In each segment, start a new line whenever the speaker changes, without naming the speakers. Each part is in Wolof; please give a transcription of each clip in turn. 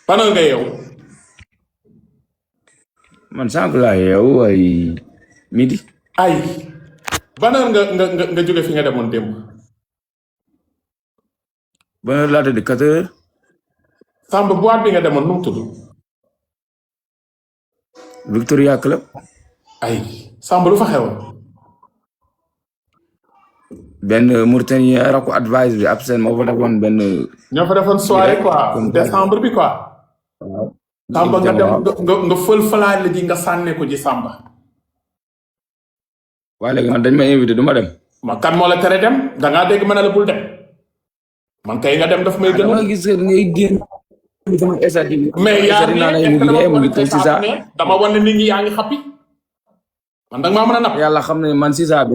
ban heure nga yeewu.
man sànq laa yeewu ay midi.
ay ban heure nga jóge fi nga demoon démb.
ban heure laa tëdd 4 heures.
Samba boîte bi nga demoon nu mu tudd.
Victoria Club.
ay Samba lu fa xewoon.
benn Mauritanie rakku advice bi absent moo fa defoon benn.
ñoo fa defoon soirée quoi décembre bi quoi.
waaw.
Samba nga dem nga fël falaale ji nga sànne ko ji Samba.
waaye léegi man dañ ma invité du ma dem.
ma kan moo la tere dem da ngaa dégg ma ne la bul dem. man kay nga dem daf may gën
dama gis ngay génn.
mais yaa ngi dama wan ne nit ñi yaa ngi xappi. man da nga maa mën a napp.
yàlla xam ne man Sisa bi.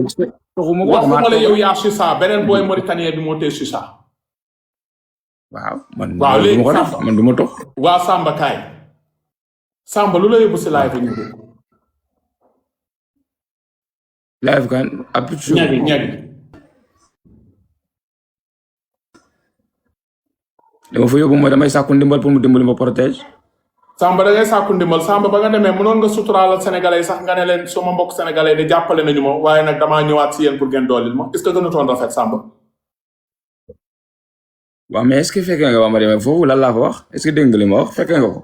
waxuma la yow yaa Sisa beneen booy mauritanien bi moo tee Sisa.
waaw man.
waaw léegi
du ma ko def man du ma toog.
waa Samba kaay. Samba lu la yóbbu si live bi ñu dégg.
live kan ab.
ñagi.
dama fa yóbbu mooy damay sàkku ndimbal pour mu dimbali ma protège.
Samba da ngay sàkku ndimbal Samba ba nga demee mënoon nga suturaalal sénégalais yi sax nga ne leen suma mbokk sénégalais di jàppale nañu ma waaye nag damaa ñëwaat si yéen pour ngeen doolil ma est-ce que gënutoon rafet Samba.
waaw mais est-ce que fekkee nga ba ma demee foofu lan laa fa wax est-ce que dégg nga li ma wax fekkee nga ko.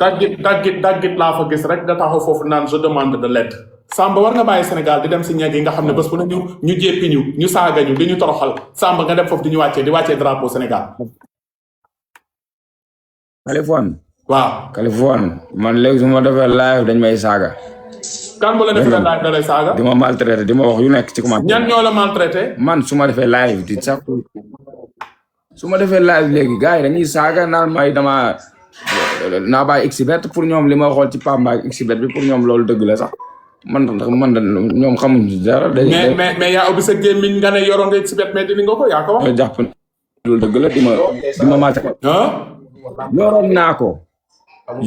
daggit laa fa gis rek nga taxaw foofu naan je demande de l'aide. Samba war nga bàyyi Sénégal di dem si ñeg yi nga xam ne bés bu ne ñu jéppi ñu saaga ñu di ñu toroxal Samba nga dem foofu di ñu wàccee drapeau Sénégal.
Californie.
waaw
Californie man léegi su ma defee live dañ may saaga.
kan bu la defee live da lay saaga.
di ma maltraité di ma wax yu nekk ci commentaire.
ñan ñoo la maltraité.
man su ma defee live di sax su ma defee live léegi gars yi dañuy saaga naan may dama naa bàyyi Xbet pour ñoom li ma xool ci Pamba ak Xbet bi pour ñoom loolu dëgg la sax man ñoom xamuñ ci dara.
mais yaa ubbi sa gémmiñ nga ne yoroon nga Xbet mais dindi nga ko yaa ko wax.
jàpp loolu dëgg la di ma maltraité.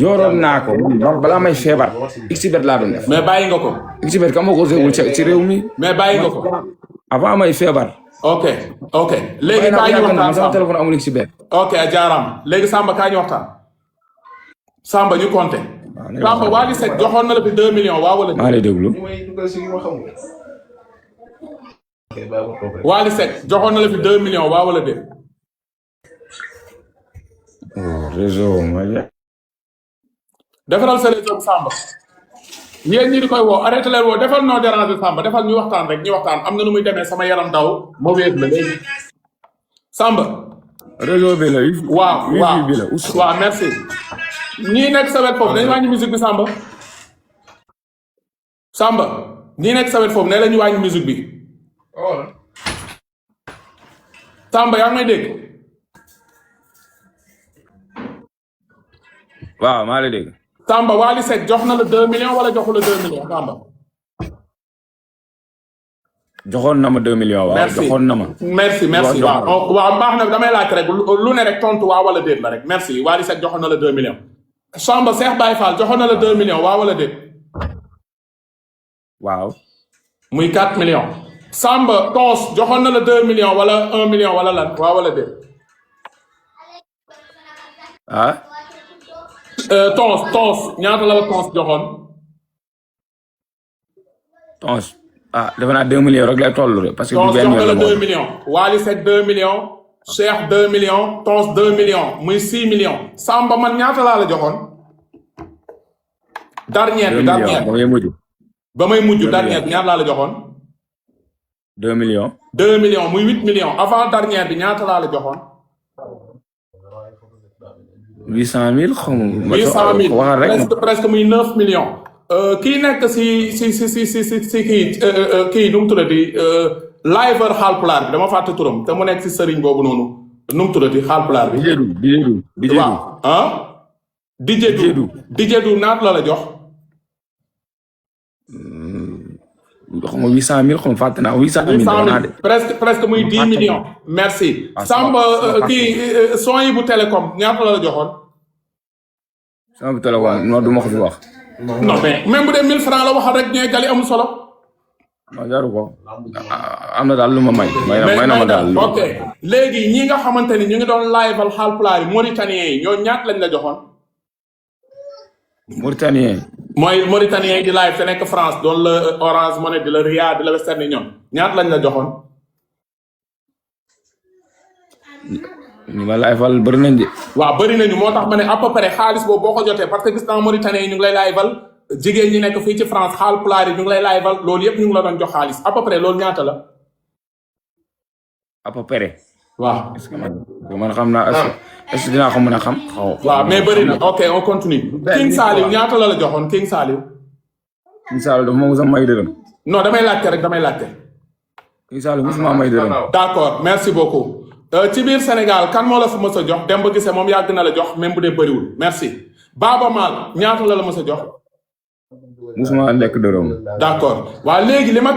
yoroon naa ko balaa may feebar Xbet laa doon def.
mais bàyyi nga ko.
Xbet ka ma ko osé wul ci réew mi.
mais bàyyi nga ko.
avant may feebar.
ok léegi kaa ñu waxtaan
sama téléphone amul Xbet.
ok jaaraam léegi Samba kaa ñu waxtaan. Samba ñu compté. Samba Wally Seck joxoon na la fi 2 millions waaw wala.
maa lay déglu.
Wally Seck joxoon na la fi 2 millions waaw wala déet.
réseau ma
defaral sa réseau Samba yéen ñi di koy woo arrêté leen woo defal noo déranger Samba defal ñu waxtaan rek ñu waxtaan am na nu muy demee sama yaram daw ma wéet la léegi Samba.
réseau bi la.
waaw merci. ñii nekk sa wet foofu dañu wàññi musique bi Samba. Samba ñii nekk sa wet foofu ne la ñu wàññi musique bi. Samba yaa ngi may dégg.
waaw maa lay dégg.
Samba Wally Seck jox na la 2 millions wala joxu la 2 millions Samba.
joxoon na ma 2 millions. waaw joxoon na ma.
merci waaw baax na damay laaj rek lu ne rek tontu waaw wala déet la rek merci Wally Seck joxoon na la 2 millions. Samba Cheikh Baye Fall joxoon na la 2 millions waaw wala déet.
waaw.
muy 4 millions. Samba Tons joxoon na la 2 millions wala 1 million wala lan waaw wala déet.
ah.
Tons ñaata la Tons joxoon.
Tons defe naa 2 millions rek lay toll rek parce que.
Tons jox na la 2 millions. Wally Seck 2 millions. Cheikh 2 millions. Tons 2 millions muy 6 millions. Samba man ñaata laa la joxoon. dernière bi ba may mujj dernière bi ñaata laa la joxoon.
2 millions.
2 millions muy 8 millions avant dernière bi ñaata laa la joxoon.
800 000 xaw ma.
800 000
waxal rek
presque muy 9 millions. kii nekk si kii nu mu tuddati liver Haalpulaar bi dama fàtte turam te mu nekk si sëriñ boobu noonu nu mu tuddati Haalpulaar bi.
Dijedu
waaw ah. Dijedu naat la jox.
xaw ma 800 000 xaw ma fàtte naa 800 000.
presque muy 10 millions. merci. Samba kii son yi bu télécom ñaata la joxoon.
son bu télécom non du ma ko fi wax.
non mais même bu dee 1000 francs la waxal rek ñooy gali amul solo.
non jaru ko am na daal lu ma may. may na ma daal
ok léegi ñi nga xamante ni ñu ngi doon live Haalpulaar yi Mauritaniens yi ñoo ñaata lañ la joxoon.
Mauritanien.
mooy Mauritanien yi di live te nekk France doon la Orange Money di la Ria di la Western Union ñaata lañ la joxoon.
ñu ma laayfal bëri nañ de.
waaw bëri nañu moo tax ma ne à peu près xaalis boobu boo ko jotee parce que gis naa Mauritanien yi ñu ngi lay laayfal jigéen ñi nekk fii ci France Haalpulaar yi ñu ngi lay laayfal loolu yëpp ñu ngi la doon jox xaalis à peu près loolu ñaata la.
à peu près.
waaw.
est-ce que man xam naa est-ce que dinaa ko mën a xam.
waaw mais bëri na ok on continue. King Saliou ñaata la joxoon King Saliou.
King Saliou dafa ma mos a may dërëm.
non damay laajte rek damay laajte.
King Saliou mosuma may dërëm.
d'accord merci beaucoup. ci biir Sénégal kan moo la fa mës a jox Demba Guissé moom yàgg na la jox même bu dee bëriwul merci. Baba Maal ñaata la mës a jox.
musuma lekk dërëm.
d'accord waaw léegi li ma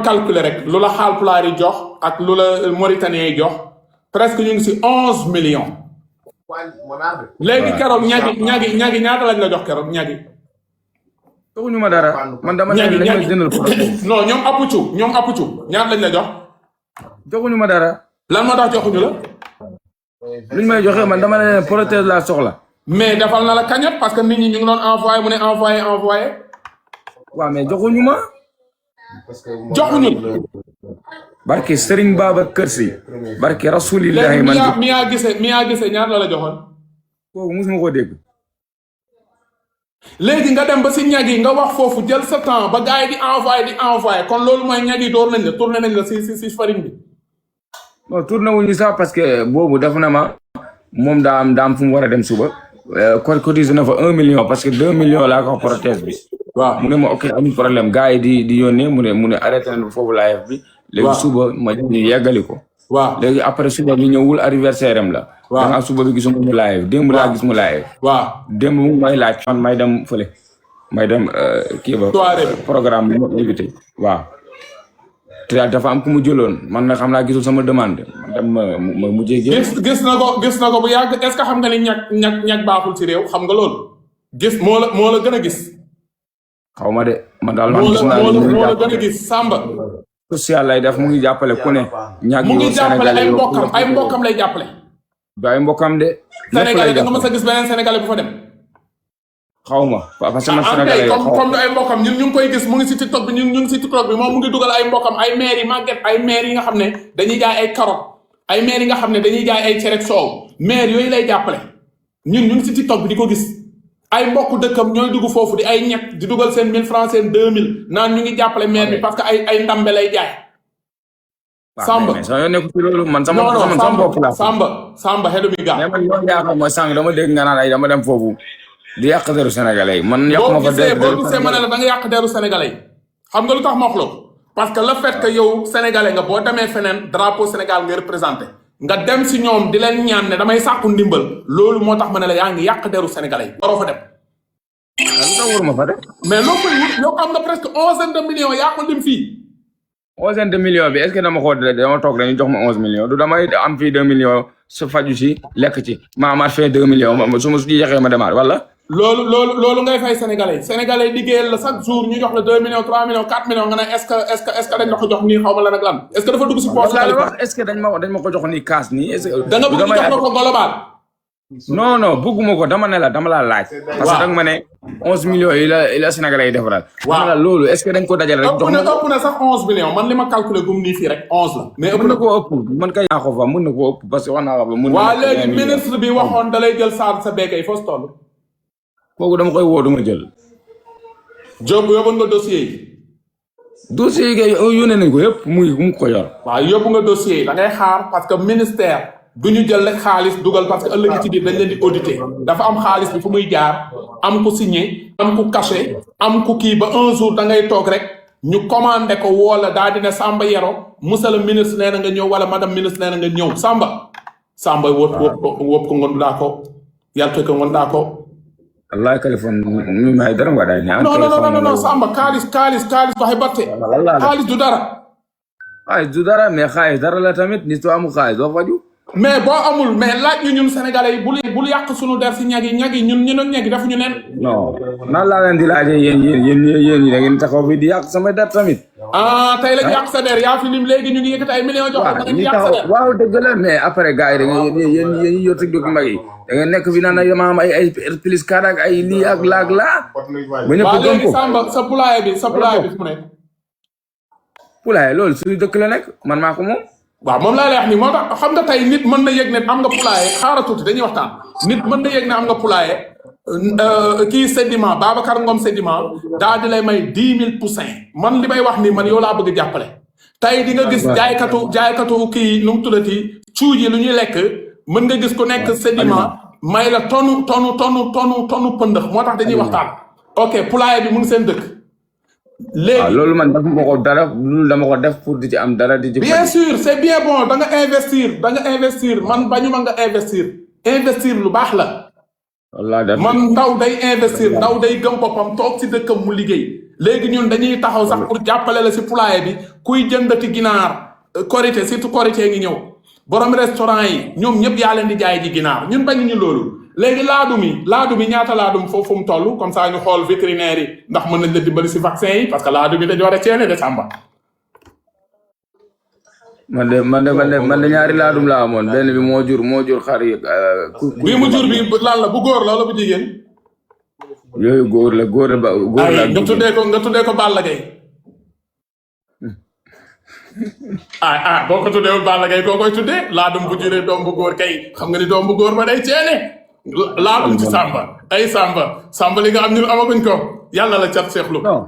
calculer rek lu la Haalpulaar yi jox ak lu la Mauritanien yi jox presque ñu ngi si 11 millions. léegi keroog ñagi ñaata lañ la jox keroog ñagi.
joxuñu ma dara man dama ne lañ ma jëndal ko.
non ñoom apucu ñaata lañ la jox.
joxuñu ma dara.
lan moo tax joxuñu la.
luñ may joxe man dama ne prothèse laa soxla.
mais defal na la cagnotte parce que nit ñi ñu ngi doon envoyé mu ne envoyé.
waaw mais joxuñu ma.
joxuñu.
barke Serigne Babacar Sy. barke Rasulillahi man.
léegi Mia Guissé ñaar la joxoon.
kooku mosuma koo dégg.
léegi nga dem ba si ñag yi nga wax foofu jël sa temps ba gars yi di envoyé kon loolu mooy ñag yi door nañ la tourné nañ la si farine bi.
non tourné wuñu sax parce que boobu daf na ma moom daa am fu mu war a dem suba. cotisé na fa 1 million parce que 2 millions laa ko prothèse bi. waaw mu ne ma ok amul problème gars yi di yónnee mu ne arrêté nañu foofu live bi. léegi suba ma ñu yeggali ko. waaw léegi après suba bi ñëwul anniversaire am la. waaw da nga suba bi gisuma mu live démb laa gis mu live. waaw démb mu may laaj fan may dem fële. may dem kii ba. programme bi ma invité. waaw te dafa am ku mu jëloon man nag xam naa gisul sama demande man dem ma mujjee génn. gis na ko bu yàgg est-ce que xam nga ni ñag baaxul ci réew xam nga loolu. moo la gën a gis. xaw ma de man daal man gis naa moo la gën a gis Samba. social lay def mu ngi jàppale ku ne. ñag mu ngi jàppale ay mbokkam lay jàppale. du ay mbokkam de. Sénégalais da nga mës a gis beneen Sénégalais bu fa dem. xaw ma parce que man Sénégalais comme ay mbokkam ñun ñu ngi koy gis mu ngi si TikTok bi ñu ngi si TikTok bi moom mu ngi dugal ay mbokkam ay maire yi màgget ay maire yi nga xam ne dañuy jaay ay carottes ay maire yi nga xam ne dañuy jaay ay cere soow maire yooyu lay jàppale ñun ñu ngi si TikTok bi di ko gis ay mbokk dëkkam ñooy dugg foofu di ay ñett di dugal seen 1000 francs seen 2000 naan ñu ngi jàppale maire bi parce que ay ndambe lay jaay. Samba man sama bopp la Samba xelu mi gaa. mais man yow yaakaar mooy sànq dama dégg nga naan ay dama dem foofu di yàq deru sénégalais yi man yàq ma fa boo gisee ma ne la da nga yàq deru sénégalais yi xam nga lu tax ma wax la parce que le fait que yow sénégalais nga boo demee feneen drapeau Sénégal nga représenté nga dem si ñoom di leen ñaan ne damay sàkku ndimbal loolu moo tax ma ne la yaa ngi yàq deru sénégalais yi waroo fa dem. ma fa dem. mais loo koy wut yow am nga presque 11 de millions yaa ko lim fii. 11 de millions bi est-ce que dama toog dañu jox ma 11 millions du damay am fii 2 millions su faju si lekk ci ma amaat fee 2 millions su ma jeexee ma demaat wala. loolu ngay fay sénégalais liggéeyal la chaque jour ñu jox la 2 millions 3 millions 4 millions nga ne est-ce que dañ la ko jox nii xaw ma lan ak lan est-ce que dafa dugg si poche est-ce que dañ ma ko jox nii kaas nii est-ce que da nga bëgg jox ma ko global non bëgguma ko dama la laaj parce que danga ma ne 11 millions yi la sénégalais yi defaral waaw loolu est-ce que dañ ko dajale rek ëpp na sax 11 millions man li ma calculer gum nii fii rek 11 la mais ëpp na koo ëpp man kay naa ko fa mën na koo ëpp parce que wax naa ko waaw léegi ministre bi waxoon da lay jël sa béykay foo toll kooku dama koy woo duma jël. Diop yóbbu nga dossier yi. dossier yi kay yónnee nañ ko yëpp mu ko yor. waaw yóbbu nga dossier yi da ngay xaar parce que ministère du ñu jël rek xaalis dugal parce que ëllëg ci biir dañ leen di auditer dafa am xaalis bi fu muy jaar am ku signé am ku caché am ku kii ba un jour da ngay toog rek ñu commandé ko woola daal di ne Samba Yero monsieur le ministre nee na nga ñëw wala madame ministre nee na nga ñëw Samba wóop ko ngondaa ko yàlla ko ngondaa ko. Allah téléphone mi may dara wa day non Samba kaalis waxay batte xaalis du dara mais xaalis dara la tamit nit soo amul xaalis doo faju mais boo amul mais laaj ñu ñun sénégalais yi bul yàq sunu der si ñag yi ñun ñag dafa ñu neen non nan laa leen di laajee yéen da ngeen taxaw bi di yàq sama der tamit
ah tey lañ yàq sa der yaa fi lim léegi ñu ngi yëkkati ay millions jox la
waaw
nga
ñi
yàq sa der.
waaw dëgg la mais après gars yi da ngeen yéen yor TikTok mag yi da ngeen nekk fi naan ay dama am ay plus 4 ak ay lii ak laag laa ba ñëpp
waaw
gëm
léegi
ko
Samba sa poulailler bi fu mu nekk.
poulailler loolu suñu dëkk la nekk man maa ko moom
waaw moom laa lay wax nii moo tax xam nga tey nit mën na yëg ne am nga poulailler xaaral tuuti dañuy waxtaan nit mën na yëg ne am nga poulailler kii Sedima Babacar Ngom Sedima daa di lay may 10 000 poussins man li may wax nii man yow laa bëgg jàppale. tey di nga gis jaaykatu kii nu mu tuddati cuuj yi lu ñuy lekk mën nga gis ku nekk Sedima may la tonu pëndëx moo tax dañuy waxtaan. ok poulailler bi mu ngi seen dëkk. léegi
loolu man dafa ma ko dara loolu dama ko def pour di ci am dara di ci.
bien sûr c'est bien bon da nga investir man bañu ma nga investir lu baax la. man ndaw day investir ndaw day gëm boppam toog si dëkkam mu liggéey léegi ñun dañuy taxaw sax pour jàppale la si poulailler bi kuy jëndati ginaar korité surtout korité ngi ñëw borom restaurant yi ñoom ñëpp yaa leen di jaay ji ginaar ñun bañuñu loolu léegi laadum yi ñaata laadum foofu mu toll comme ça ñu xool vétérinaire yi ndax mën nañ la dimbali si vaccin yi parce que laadum yi dañu war a ceene de Samba.
man de ñaari laadum laa amoon benn bi moo jur xar yi.
bii mu jur bi lan la bu góor la wala bu jigéen.
yooyu góor la
ay nga tuddee ko Balla Gaye. boo ko tuddee Balla Gaye koo koy tuddee laadum bu juree doom bu góor kay xam nga ni doom bu góor ba day ceene. laadum ci Samba li nga am ñun amaguñ ko yàlla la cat seexlu.
non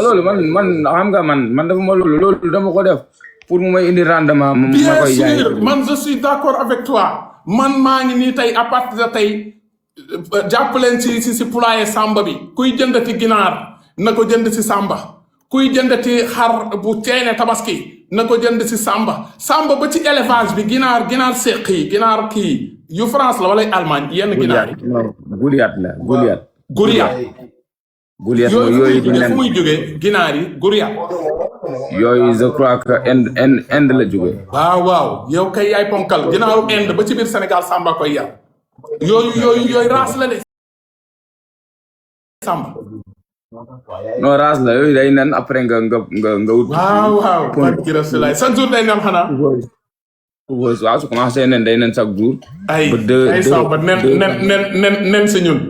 loolu man xam nga man dafa ma loolu dama ko def. pour mu may indi rendement.
bien sûr man je suis d'accord avec toi man maa ngi nii tey à partir de tey jàpp leen si poulailler Samba bi kuy jëndati ginaar na ko jënd si Samba kuy jëndati xar bu ceene tabaski na ko jënd si Samba ba ci élevage bi ginaar séq yi ginaar kii yu France la wala Allemagne yenn ginaar yi. Goliath yooyu fu muy jógee ginaar yi Goliath.
yooyu je crois que Inde la jógee.
waaw yow kay yaay ponkal ginaaru Inde ba ci biir Sénégal Samba koy yar yooyu race la de Samba.
non race la yooyu day nen après nga wut.
waaw barki Rasulaay chaque jour day nen xanaa.
waaw su commencé nen day nen chaque jour.
ay Samba nen si ñun.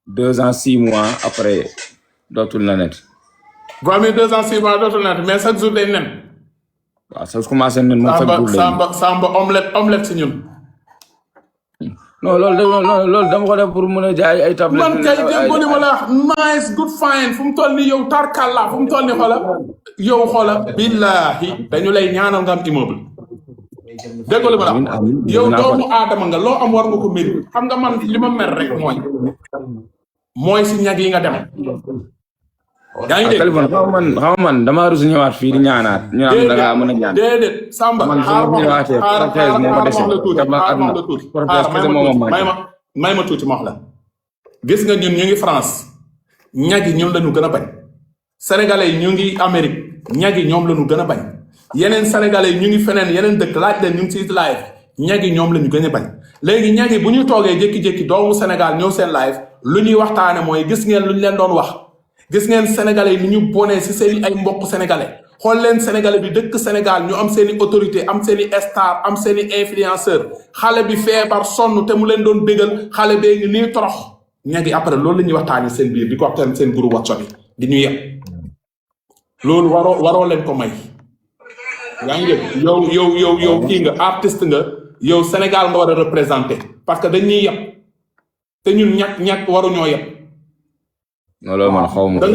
2 ans 6 mois après dootul na net.
boo amee 2 ans 6 mois dootul na net mais chaque jour day nen.
waaw su commencé nen moom chaque jour day nen.
Samba omelette si ñun.
non loolu dama ko def pour mën a jaay ay tablette.
man kay déggoo li ma la wax nice good fine fu mu toll nii yow tarkalla fu mu toll nii xoola billahi dañu lay ñaanal nga am immeuble. déggoo li ma la wax yow doomu aadama nga loo am war nga ko mérite xam nga man li ma mer rek mooy si ñag yi nga dem. yaa ngi dégg
Kaliphone xam man damaa rus ñëwaat fii di ñaanaat. ñu naan da ngaa mën a ñaan
déedéet Samba xaaral may ma tuuti ma wax la. gis nga ñun ñu ngi France ñag yi ñoom lañu gën a bañ. sénégalais yi ñu ngi Amérique ñag yi ñoom lañu gën a bañ. yeneen sénégalais yi ñu ngi feneen yeneen dëkk laaj leen ñu ngi ci live ñag yi ñoom lañu gën a bañ. léegi ñag yi bu ñu toogee jékki-jékki doomu Sénégal ñëw seen live lu ñuy waxtaane mooy gis ngeen lu ñu leen doon wax. gis ngeen sénégalais yi ni ñu bonee si seen ay mbokk sénégalais xool leen sénégalais bi dëkk Sénégal ñu am seen i autorité am seen i star am seen i influenceur xale bi feebar sonn te mu leen doon bégal xale bee ngi nii torox ñagi après loolu la ñuy waxtaanee seen biir di ko waxtaan seen groupe WhatsApp yi di ñu yeb loolu waroo leen ko may. yaa ngi dégg yow kii nga artiste nga yow Sénégal nga war a représenter parce que dañuy yeb te ñun ñàkk waruñoo yeb.
non loolu man xaw ma
da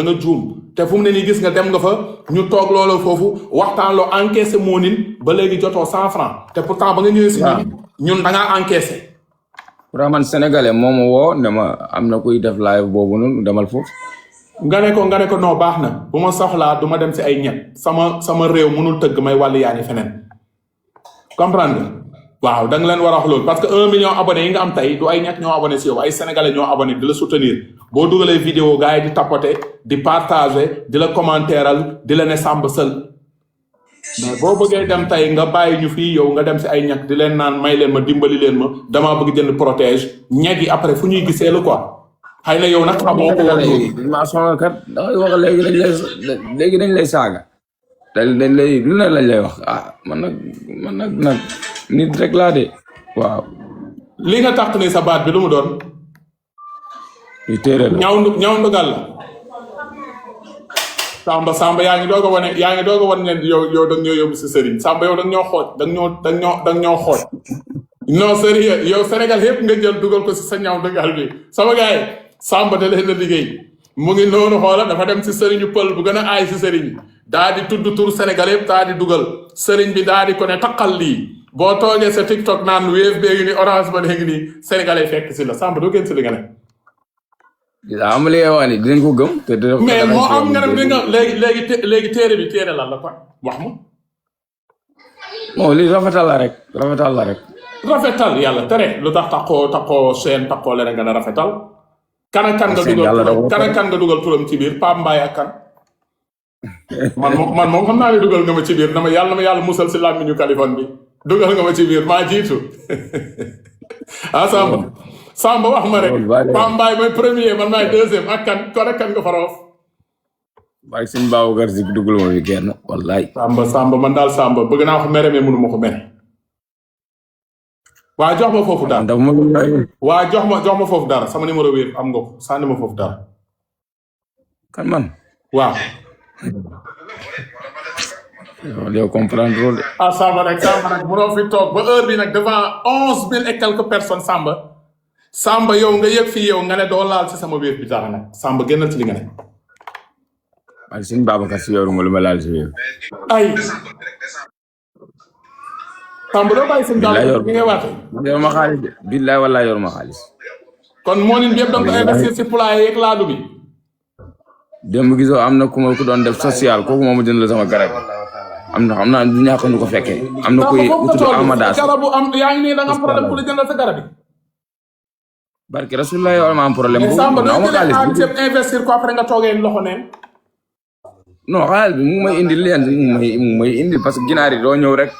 nga juum te fu mu ne nii gis nga dem nga fa ñu toog loolu foofu waxtaan loo encaissé moo nin ba léegi jotoo 100 francs te pourtant ba nga ñëwee si ñun da ngaa encaissé.
pourtant man sénégalais moo ma woo ne ma am na kuy def live boobu noonu demal foofu.
nga ne ko non baax na bu ma soxlaa du ma dem si ay ñett sama réew mënul tëgg may wàllu yaa ni feneen comprendre nga. waaw da nga leen war a wax loolu parce que 1 million abonné yi nga am tey du ay ñett ñoo abonné si yow ay sénégalais ñoo abonné di la soutenir boo dugalee vidéo gars yi di tapoter di partager di la commentéral di la ne Samba Seul mais boo bëggee dem tey nga bàyyi ñu fii yow nga dem si ay ñett di leen naan may leen ma dimbali leen ma damaa bëgg jënd protège ñeg yi après fu ñuy gisee la quoi xëy na yow nag xamoo ko woon noonu.
maa sonal kat da ngay wax léegi dañ lay saaga dañ lay lu ne lañ lay wax man nag nit rek laa de waaw.
li nga tàq ni sa baat bi lu mu doon.
yu téere la
ñaw ndugal la. Samba yaa ngi doog a wane ne yow da nga ñoo yóbbu si sëriñ Samba yow da nga ñoo xooj da nga ñoo xooj. non sérieux yow Sénégal yëpp nga jël dugal ko si sa ñaw ndugal bi sama gars yi Samba da leen a liggéey mu ngi noonu xoola dafa dem si sëriñu pël bu gën a aay si sëriñ daa di tudd tur Sénégal yëpp daa di dugal sëriñ bi daa di ko ne taqal lii boo toogee sa TikTok naan Wave léegi ni Orange ba léegi nii Sénégalais fekk si la Samba doo gën si li nga ne.
am li nga wax ni dinañ ko gëm.
mais moo am nga ne nga léegi téere lan la quoi wax ma.
bon lii rafetal la rek.
rafetal yàlla tere lu tax taxoo seen taxoo leneen nga ne rafetal. kan nga dugal turam ci biir Pape Mbaye ak kan. man moom xam naa ne dugal nga ma ci biir dama yàlla musal si làmmiñu Kaliphone bi dugal nga ma ci biir maa jiitu Samba wax ma rek Pape Mbaye mooy premier man maay deuxième ak kan nga faroof.
waaye sëñ Babacar Si dugal ma fi kenn wallaay.
Samba man daal Samba bëgg naa ko mere mais mënu ma ko mere. waa jox ma foofu dara waa jox ma foofu dara sama numéro wéer am nga ko sànni ma foofu dara.
kan man.
waaw.
yow comprendre loolu.
Samba nag mënoo fi toog ba heure bi nag devant 11 000 et quelques personnes Samba yow nga yëg fii yow nga ne doo laal si sama wéer bi dara nag Samba génnal ci li nga ne.
waaye sëñ Babacar Si yoru ma lu ma laal si wéer.
ay. Samba doo bàyyi seen gàllankoor bi ngay waate.
yor ma xaalis de billaay wallaay yor ma xaalis.
kon moo nin bi yëpp da nga ko investir si poulailler yeeg laadu bi.
démb gisoo am na ku doon def social kooku moom jënd la sama garab am na du ñàkk ñu ko fekkee. am na kuy utu Amada.
garabu yaa ngi nii da nga am problème ku la jëndal sa garab yi.
barke Rasulullah yow ma am problème.
mais Samba doo jëlee xaalis yëpp investir ko après nga toogee loxo neen.
non xaalis bi mu may indi leen mu may indi parce que ginaar yi doo ñëw rek.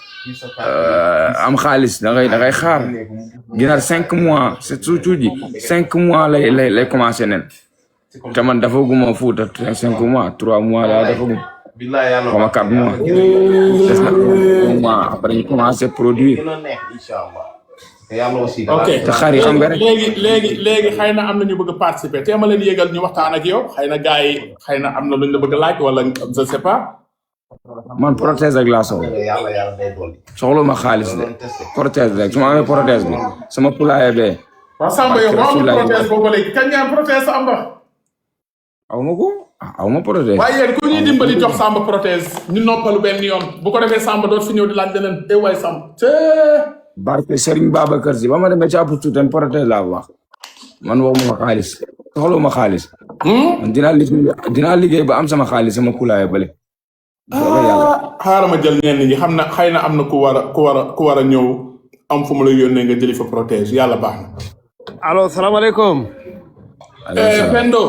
am xaalis da ngay xaar ginaar 5 mois c'est surtout ji 5 mois lay commencé nen te man dafa guma Fuuta 5 mois 3 mois laa dafa gum comme 4 mois des na 1 mois après ñu commencé produire.
ok
te xar yi xam nga rek
léegi xëy na am na ñu bëgg a participer te ma leen yégal ñu waxtaan ak yow xëy na gars yi xëy na am na luñ la bëgg a laaj wala je sais pas.
man prothèse rek laa soxla ma xaalis de prothèse rek su ma amee prothèse bi sama poulailler bee.
waaw Samba yow boo amul prothèse boobu léegi kañ nga am prothèse Samba.
aw ma prothèse.
waaye yéen ku ñuy dimbali jox Samba prothèse ñu noppalu benn yoon bu ko defee Samba doot fi ñëw di laaj leneen waay Samba.
barke Serigne Babacar Si ba ma demee ci àpp tuuti prothèse laa wax man waxuma xaalis soxla ma xaalis. man dinaa liggéey ba am sama xaalis sama poulailler bële.
xaaral ma jël ñenn ñi xam na xëy na am na ku war a ñëw am fu mu la yónnee nga jëli fa protège yàlla baax na.
allo salaamaaleykum.
Pendo.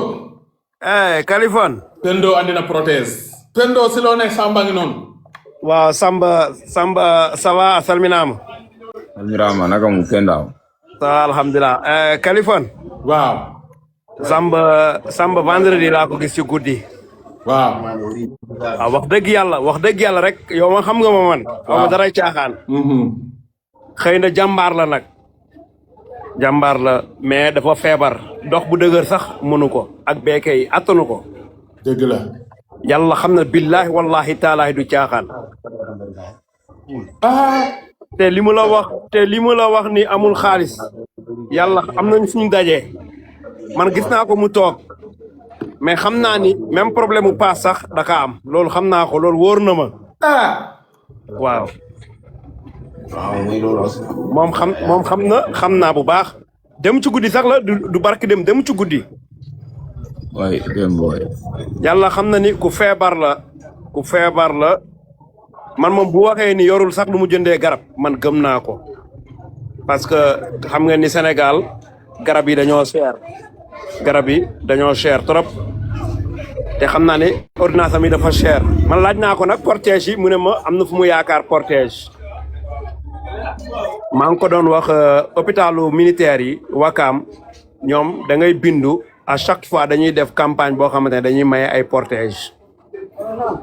Kaliphone.
Pendo andi na protège. Pendo si loo ne Samba ngi noonu.
waaw Samba ça va salminaama.
salminaama naka mu Pendo.
ça va alhamdulilah Kaliphone.
waaw.
Samba vendredi laa ko gis ci guddi.
waaw.
wax dëgg yàlla rek yow ma xam nga ma man. waaw ma daray caaxaan. xëy na jàmbaar la nag. jàmbaar la mais dafa feebar. dox bu dëgër sax mënu ko ak beeke yi attanu ko.
dëgg la.
yàlla xam na billahi wallahi taalahi du caaxaan. te li mu la wax ni amul xaalis. yàlla am nañ suñu dajee. man gis naa ko mu toog. mais xam naa ni même problème mu paas sax daka am loolu xam naa ko loolu wóor na ma. waaw. moom xam naa bu baax. dem ci guddi sax la du barki dem ci guddi.
waay dem booy.
yàlla xam na ni ku feebar la man moom bu waxee ni yorul sax lu mu jëndee garab man gëm naa ko parce que xam nga ni Sénégal garab yi dañoo cher trop te xam naa ne ordonnance am yi dafa cher man laaj naa ko nag portège yi mu ne ma am na fu mu yaakaar portège maa ngi ko doon wax hôpitalu militaire yi Wakaam ñoom da ngay bindu à chaque fois dañuy def campagne boo xamante ne dañuy maye ay portège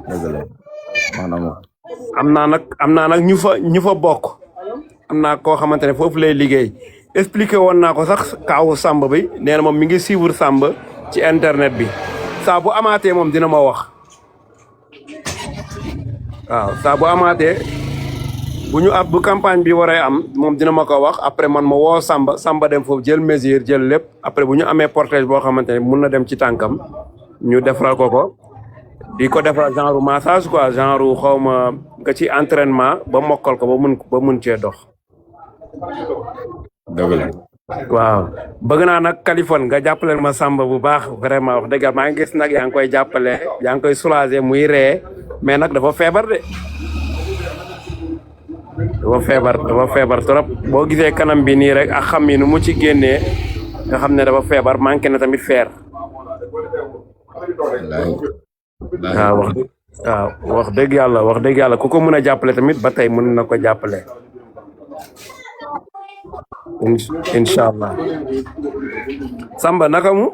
dëgg la maanaam
am naa nag ñu fa bokk am naa koo xamante ne foofu lay liggéey expliqué woon naa ko sax kaawu Samba bi nee na moom mi ngi suivre Samba ci internet bi saa bu amaatee moom dina ma wax waaw saa bu amaatee bu campagne bi waree am moom dina ma ko wax après man ma woo Samba dem foofu jël mesure jël lépp après bu ñu amee portège boo xamante ne mun na dem ci tànkam ñu defaral ko di ko defal genre massage quoi genre xawma nga ci entraînement ba mokkal ko ba mun cee dox.
dëgg la.
waaw bëgg naa nag Kaliphone nga jàppale ma Samba bu baax vraiment wax dëgg maa ngi gis nag yaa ngi koy jàppale yaa ngi koy soulager muy ree mais nag dafa feebar de. dafa feebar trop boo gisee kanam bi nii rek ak xam yi nu mu ci génnee nga xam ne dafa feebar manqué na tamit fer. waaw wax dëgg yàlla ku ko mën a jàppale tamit ba tey mën na ko jàppale. incha allah Samba naka mu